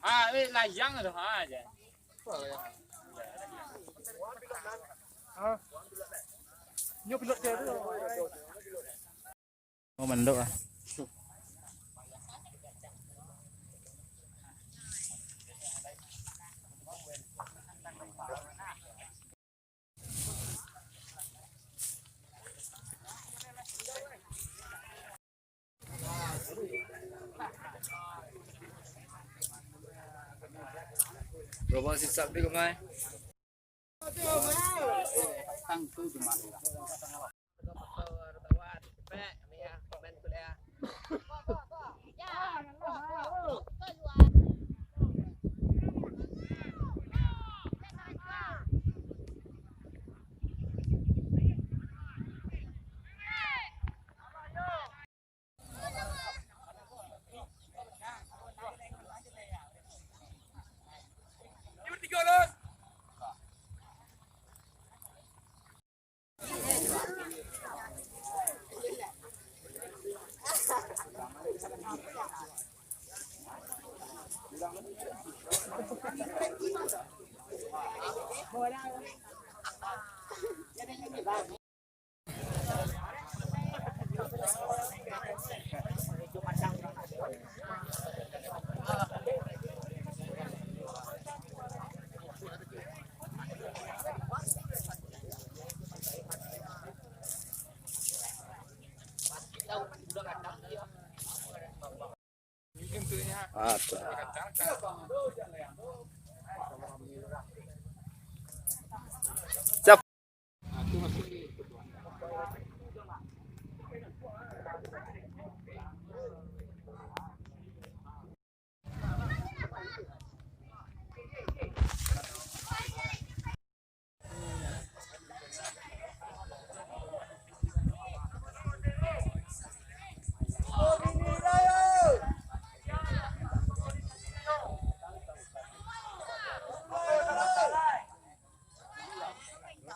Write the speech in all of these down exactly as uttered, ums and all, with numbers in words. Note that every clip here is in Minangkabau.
Ah, eh, layang tu, ha, je. Ah. Nyo pilot dia tu. Oh, mandok ah. Robot sisap di kumai. Ah, tu. Siap.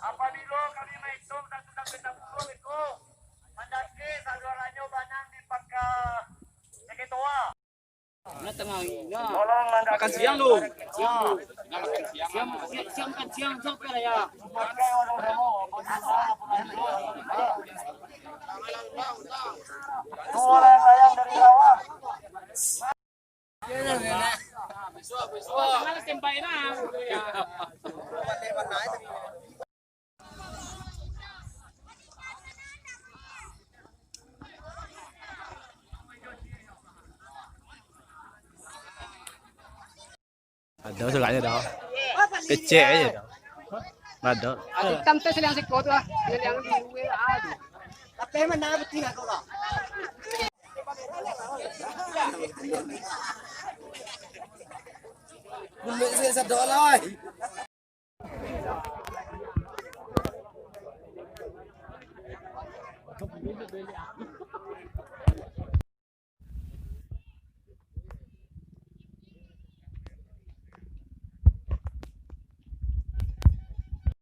Apabilo kami maetong satu sampai sapuluah itu, mandaki saudaranyo banang di pangka saketoa. Makan siang tu. Siang, siang, siang, siang, siang, siang, siang, ya. Tuh, layang-layang dari bawah. Ado suratnyo dah. Kecek aja dah. Ado. Hitam tu seliang siko tu lah. Seliang di luar lah tu. Tapi mana betul aku lah. Belum saya sadar lah.